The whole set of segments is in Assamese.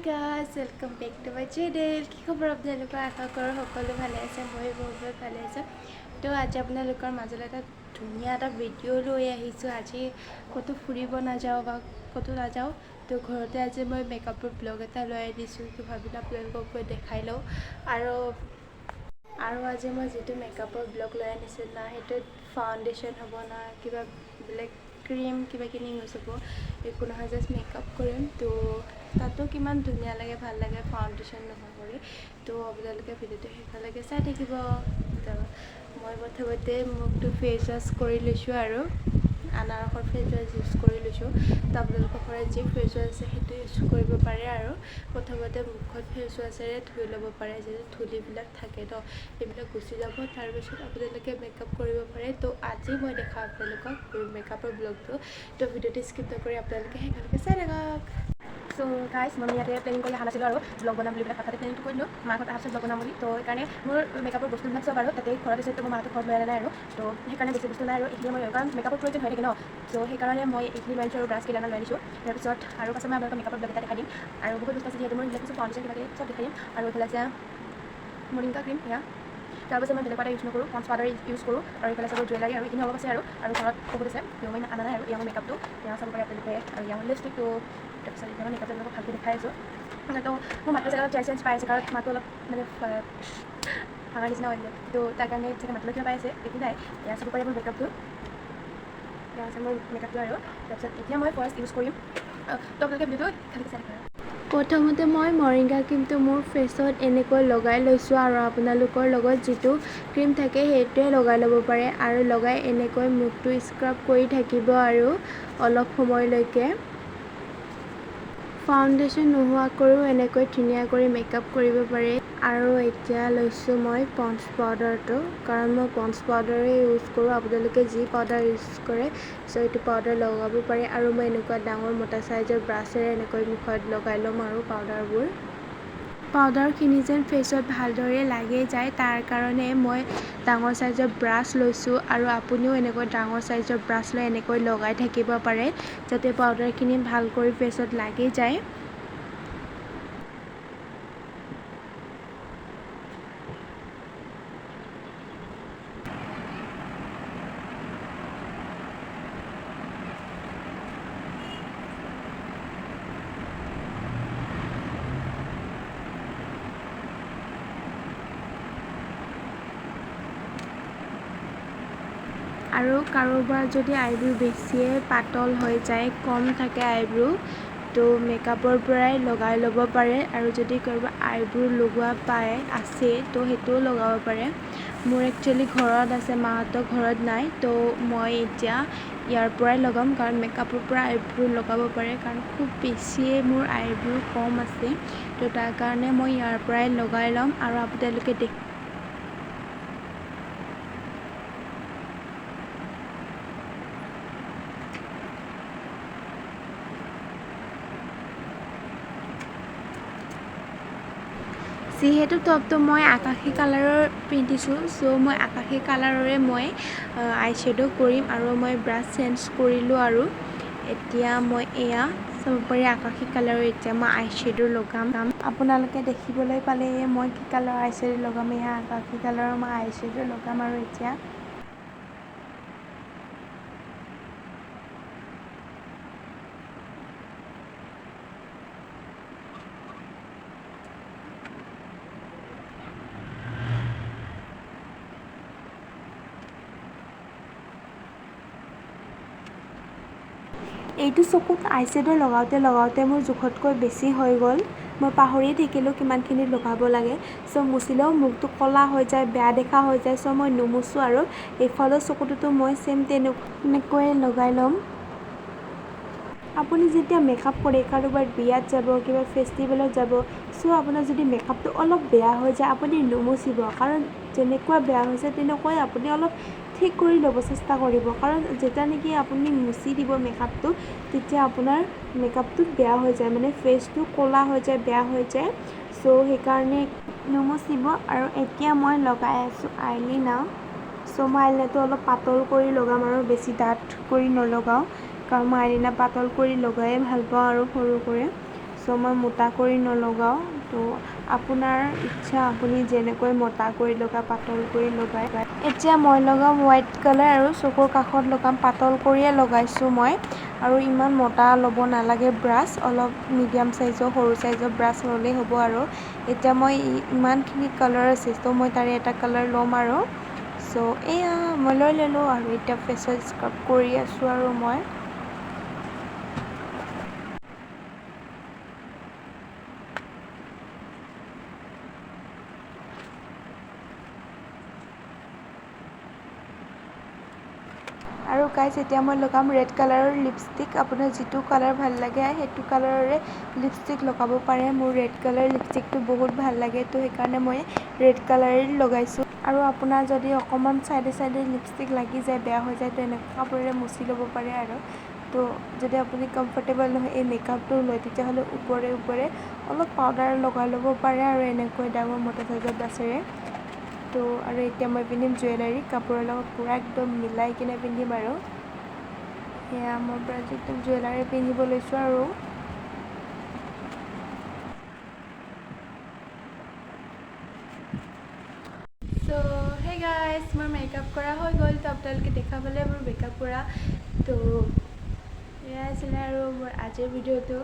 Guys, welcome back to my channel. কি খবৰ আপোনালোকৰ? আশা কৰোঁ সকলো ভালে আছে। ময়ো বহুত বহুত ভালে আছোঁ। তো আজি আপোনালোকৰ মাজলৈ এটা ধুনীয়া এটা ভিডিঅ' লৈ আহিছোঁ। আজি ক'তো ফুৰিব নাযাওঁ বা ক'তো নাযাওঁ, তো ঘৰতে আজি মই মেকআপৰ ব্লগ এটা লৈ আনিছোঁ। তো ভাবিলোঁ আপোনালোকক গৈ দেখাই লওঁ। আৰু আৰু আজি মই যিটো মেকআপৰ ব্লগ লৈ আনিছোঁ না, সেইটোত ফাউণ্ডেশ্যন হ'ব না কিবা বেলেগ ক্ৰীম কিবা কিনি ইউজ হ'ব, একো নহয়, জাষ্ট মেকআপ কৰিম। তো তাতো কিমান ধুনীয়া লাগে, ভাল লাগে ফাউণ্ডেশ্যন নোহোৱা কৰি। তো আপোনালোকে ভিডিঅ'টো শেষলৈকে চাই থাকিব। তো মই প্ৰথমতে মুখটো ফেচ ৱাছ কৰি লৈছোঁ আৰু আনাৰসৰ ফেচ ৱাছ ইউজ কৰি লৈছোঁ। তো আপোনালোকৰ ঘৰত যি ফেচ ৱাছ আছে সেইটো ইউজ কৰিব পাৰে। আৰু প্ৰথমতে মুখত ফেচ ৱাছেৰে ধুই ল'ব পাৰে, যিহেতু ধূলিবিলাক থাকে ন, সেইবিলাক গুচি যাব। তাৰপিছত আপোনালোকে মেকআপ কৰিব পাৰে। তো আজি মই দেখাম আপোনালোকক মেকআপৰ ব্লগটো। তো ভিডিঅ'টো স্কিপ নকৰি আপোনালোকে শেষলৈকে চাই থাকক। চ' গাইজ, মই ইয়াতে প্লেনিং কৰি অহা নাছিলোঁ আৰু ব্লগ বনাম বুলি পেলাই। হঠাতে প্লেনিংটো কৰিলোঁ, মা ঘৰত অহাৰ পিছত ব্লগ বনাম বুলি। তো সেইকাৰণে মোৰ মেকআপৰ বস্তুবিলাক চব আৰু তাতে ঘৰত আছে। তো মোৰ মাহঁতে ঘৰত লৈ অনা নাই আৰু, তো সেইকাৰণে বেছি বস্তু নাই আৰু এইখিনি মই, কাৰণ মেকআপৰ প্ৰয়োজন হৈ থাকে ন, চ' সেইকাৰণে মই এইখিনি লৈ আনিছোঁ আৰু ব্ৰাছ কেইডালমান লৈ আনিছোঁ। তাৰপিছত আৰু পাছত মই আপোনালোকৰ মেকআপৰ ব্লগ এটা দেখাই দিম। আৰু বহুত বস্তু আছে যিহেতু মোৰ, এইবিলাক কিছু ফাউণ্ডেশ্যন কিবা কিবি চব দেখাই দিম। আৰু এইফালে আছে মৰিংগা ক্ৰীম এয়া। তাৰপাছত মই বেলেগ এটা ইউজ নকৰোঁ, পণ্ডছ পাউডাৰ ইউজ কৰোঁ। আৰু এইফালে চাব জুৱেলাৰী আৰু এইখিনি অলপ আছে আৰু আৰু ঘৰত বহুত আছে, তো মই অনা নাই। আৰু এয়া মোৰ মেকআপটো, এয়া চাব পাৰে আপোনালোকে। আৰু এয়া মোৰ লিপষ্টিকটো। তাৰপিছত এতিয়া মই মেকআপটো আপোনালোকক ভালকৈ দেখাই আছোঁ। তো মোৰ মাতটো চাগে অলপ চেঞ্জ চেঞ্জ পাই আছে, কাৰণ মাতটো অলপ মানে ভাঙাৰ নিচিনা হৈ যায়, তো তাৰ কাৰণে চাগে মাতটো কিবা পাই আছে, একো নাই। এয়া চাব পাৰে মোৰ মেকআপটো, এয়া আছে মোৰ মেকআপটো। আৰু তাৰপিছত এতিয়া মই ফাৰ্ষ্ট ইউজ কৰিম। তো আপোনালোকে ভিডিঅ'টো খালি চাই থাকক। প্ৰথমতে মই মৰিংগা ক্ৰীমটো মোৰ ফেচত এনেকৈ লগাই লৈছোঁ আৰু আপোনালোকৰ লগত যিটো ক্ৰীম থাকে সেইটোৱে লগাই ল'ব পাৰে। আৰু লগাই এনেকৈ মুখটো স্ক্ৰাব কৰি থাকিব আৰু অলপ সময়লৈকে। ফাউণ্ডেশ্যন নোহোৱাকৈও এনেকৈ ধুনীয়া কৰি মেকআপ কৰিব পাৰে। আৰু এতিয়া লৈছোঁ মই পণ্ডছ পাউডাৰটো, কাৰণ মই পণ্ডছ পাউডাৰেই ইউজ কৰোঁ। আপোনালোকে যি পাউডাৰ ইউজ কৰে, চ' এইটো পাউডাৰ লগাব পাৰে। আৰু মই এনেকুৱা ডাঙৰ মোটা চাইজৰ ব্ৰাছেৰে এনেকৈ মুখত লগাই ল'ম আৰু পাউডাৰবোৰ। পাউডাৰখিনি যেন ফেচত ভালদৰে লাগি যায় তাৰ কাৰণে মই ডাঙৰ চাইজৰ ব্ৰাছ লৈছোঁ। আৰু আপুনিও এনেকৈ ডাঙৰ চাইজৰ ব্ৰাছ লৈ এনেকৈ লগাই থাকিব পাৰে, যাতে পাউডাৰখিনি ভাল কৰি ফেচত লাগি যায়। আৰু কাৰোবাৰ যদি আইব্ৰ' বেছিয়ে পাতল হৈ যায়, কম থাকে আইব্ৰ', তো মেকআপৰ পৰাই লগাই ল'ব পাৰে। আৰু যদি কাৰোবাৰ আইব্ৰ' লগোৱা পায় আছে, তো সেইটোও লগাব পাৰে। মোৰ একচুৱেলি ঘৰত আছে, মাহঁতৰ ঘৰত নাই, তো মই এতিয়া ইয়াৰ পৰাই লগাম, কাৰণ মেকআপৰ পৰা আইব্ৰ' লগাব পাৰে, কাৰণ খুব বেছিয়ে মোৰ আইব্ৰ' কম আছে, তো তাৰ কাৰণে মই ইয়াৰ পৰাই লগাই ল'ম। আৰু আপোনালোকে দেখ যিহেতু টপটো মই আকাশী কালাৰৰ পিন্ধিছোঁ, চ' মই আকাশী কালাৰৰে মই আই শ্বেড' কৰিম। আৰু মই ব্ৰাছ চেঞ্জ কৰিলোঁ আৰু এতিয়া মই এয়া চাব পাৰি আকাশী কালাৰৰ এতিয়া মই আই শ্বেড' লগাম। আপোনালোকে দেখিবলৈ পালে মই কি কালাৰৰ আই শ্বেড' লগাম। এয়া আকাশী কালাৰৰ মই আই শ্বেড' লগাম। আৰু এতিয়া এইটো চকুত আই শ্বেড' লগাওঁতে লগাওঁতে মোৰ জোখতকৈ বেছি হৈ গ'ল, মই পাহৰিয়ে থাকিলোঁ কিমানখিনি লগাব লাগে। চ' মুচিলেও মুখটো ক'লা হৈ যায়, বেয়া দেখা হৈ যায়, চ' মই নুমুচোঁ। আৰু এইফালৰ চকুটোতো মই ছেইম তেনেকৈয়ে লগাই ল'ম। আপুনি যেতিয়া মেকআপ কৰে, কাৰোবাৰ বিয়াত যাব, কিবা ফেষ্টিভেলত যাব, চ' আপোনাৰ যদি মেকআপটো অলপ বেয়া হৈ যায়, আপুনি নুমুচিব, কাৰণ যেনেকুৱা বেয়া হৈছে তেনেকুৱাই আপুনি অলপ ঠিক কৰি ল'ব চেষ্টা কৰিব। কাৰণ যেতিয়া নেকি আপুনি মুচি দিব মেকআপটো, তেতিয়া আপোনাৰ মেকআপটো বেয়া হৈ যায়, মানে ফেচটো ক'লা হৈ যায়, বেয়া হৈ যায়। চ' সেইকাৰণে নুমুচিব। আৰু এতিয়া মই লগাই আছোঁ আইলিনা। চ' মই আইলিনাটো অলপ পাতল কৰি লগাম আৰু বেছি ডাঠ কৰি নলগাওঁ, কাৰণ মই আইলিনা পাতল কৰি লগায়ে ভাল পাওঁ আৰু সৰু কৰি। চ' মই মোটা কৰি নলগাওঁ। তো আপোনাৰ ইচ্ছা, আপুনি যেনেকৈ মোটা কৰি লগায়, পাতল কৰি লগায়। এতিয়া মই লগাম হোৱাইট কালাৰ আৰু চকুৰ কাষত লগাম, পাতল কৰিয়ে লগাইছোঁ মই। আৰু ইমান মোটা ল'ব নালাগে ব্ৰাছ, অলপ মিডিয়াম চাইজৰ, সৰু চাইজৰ ব্ৰাছ ল'লেই হ'ব। আৰু এতিয়া মই ইমানখিনি কালাৰ আছে, ত' মই তাৰে এটা কালাৰ ল'ম আৰু। চ' এয়া মই লৈ ল'লোঁ আৰু এতিয়া ফেচত স্ক্ৰাব কৰি আছোঁ আৰু মই। আৰু গাইজ, এতিয়া মই লগাম ৰেড কালাৰৰ লিপষ্টিক। আপোনাৰ যিটো কালাৰ ভাল লাগে, সেইটো কালাৰৰে লিপষ্টিক লগাব পাৰে। মোৰ ৰেড কালাৰ লিপষ্টিকটো বহুত ভাল লাগে, তো সেইকাৰণে মই ৰেড কালাৰে লগাইছোঁ। আৰু আপোনাৰ যদি অকণমান চাইডে চাইডে লিপষ্টিক লাগি যায়, বেয়া হৈ যায়, তো এনেকুৱা কাপোৰেৰে মুচি ল'ব পাৰে। আৰু তো যদি আপুনি কমফৰ্টেবল নহয় এই মেকআপটো লৈ, তেতিয়াহ'লে ওপৰে ওপৰে অলপ পাউডাৰ লগাই ল'ব পাৰে আৰু এনেকৈ ডাঙৰ মোটা চাইজৰ ব্ৰাছেৰে। তো আৰু এতিয়া মই পিন্ধিম জুৱেলাৰী, কাপোৰৰ লগত পূৰা একদম মিলাই কিনে পিন্ধিম। আৰু সেয়া মই পূৰা একদম জুৱেলাৰী পিন্ধিব লৈছোঁ। আৰু চ' হে গাইজ, মোৰ মেকআপ কৰা হৈ গ'ল। তো আপোনালোকে দেখা পালে মোৰ মেকআপ কৰা। তো এয়াই আছিলে আৰু মোৰ আজিৰ ভিডিঅ'টো।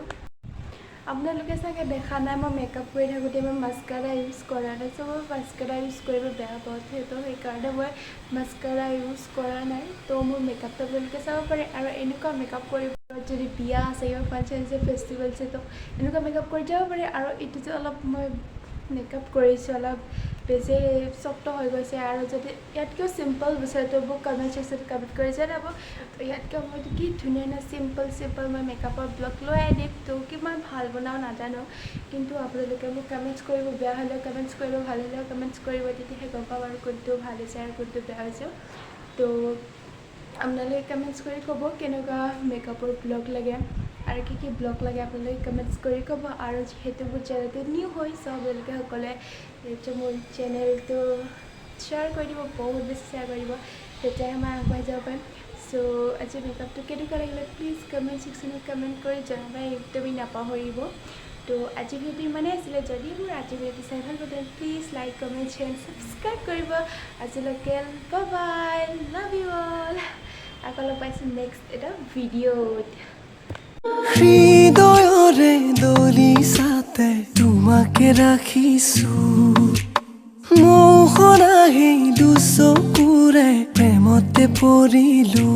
আপোনালোকে চাগে দেখা নাই, মই মেকআপ কৰি থাকোঁতে মই মাস্কাৰা ইউজ কৰা নাই। চ' মই মাস্কাৰা ইউজ কৰিব বেয়া পাওঁ, সেইটো সেইকাৰণে মই মাস্কাৰা ইউজ কৰা নাই। তো মোৰ মেকআপটো আপোনালোকে চাব পাৰে। আৰু এনেকুৱা মেকআপ কৰিব যদি বিয়া আছে, কিবা ফাংচন আছে, ফেষ্টিভেল আছে, তো এনেকুৱা মেকআপ কৰি যাব পাৰে। আৰু এইটো যে অলপ মই মেকআপ কৰিছোঁ, অলপ বেছি শক্ত হৈ গৈছে। আৰু যদি ইয়াতকৈও চিম্পল বিচাৰে, তো মোক কমেণ্ট ছেকশ্যনত কমেণ্ট কৰি জনাব। তো ইয়াতকৈ মই কি ধুনীয়া ধুনীয়া চিম্পল চিম্পল মই মেকআপৰ ব্লগ লৈ আনিম। তো কিমান ভাল বনাওঁ নাজানো, কিন্তু আপোনালোকে মোক কমেণ্টছ কৰিব, বেয়া হ'লেও কমেণ্টছ কৰিব, ভাল হ'লেও কমেণ্টছ কৰিব, তেতিয়াহে গম পাম আৰু কোনটো ভাল হৈছে আৰু কোনটো বেয়া হৈছে। তো আপোনালোকে কমেণ্টছ কৰি ক'ব কেনেকুৱা মেকআপৰ ব্লগ লাগে আৰু কি কি ব্লগ লাগে, আপোনালোকে কমেণ্টছ কৰি ক'ব। আৰু যিহেতু মোৰ চেনেলটো নিউ হয়, চ' আপোনালোকে সকলোৱে এইটো মোৰ চেনেলটো শ্বেয়াৰ কৰি দিব, বহুত বেছি শ্বেয়াৰ কৰি দিব, তেতিয়াহে মই আগবাঢ়ি যাব পাৰিম। চ' আজি মেকআপটো কেনেকুৱা লাগিলে, প্লিজ কমেণ্ট ছেকশ্যনত কমেণ্ট কৰি জনাব, একদমেই নাপাহৰিব। তো আজি ভিডিঅ'টো ইমানেই আছিলে। যদি মোৰ আজি ভিডিঅ'টো চাই ভাল পালে, please like, comment, share, subscribe কৰিব। আজিলৈকে বাই, লাভ you all. আকৌ লগ পাইছোঁ নেক্সট এটা ভিডিঅ'ত। হৃদয়ৰে দলিচাতে তোমাকে ৰাখিছো, মোহনা সেই দুচকুৰে প্ৰেমতে পৰিলো।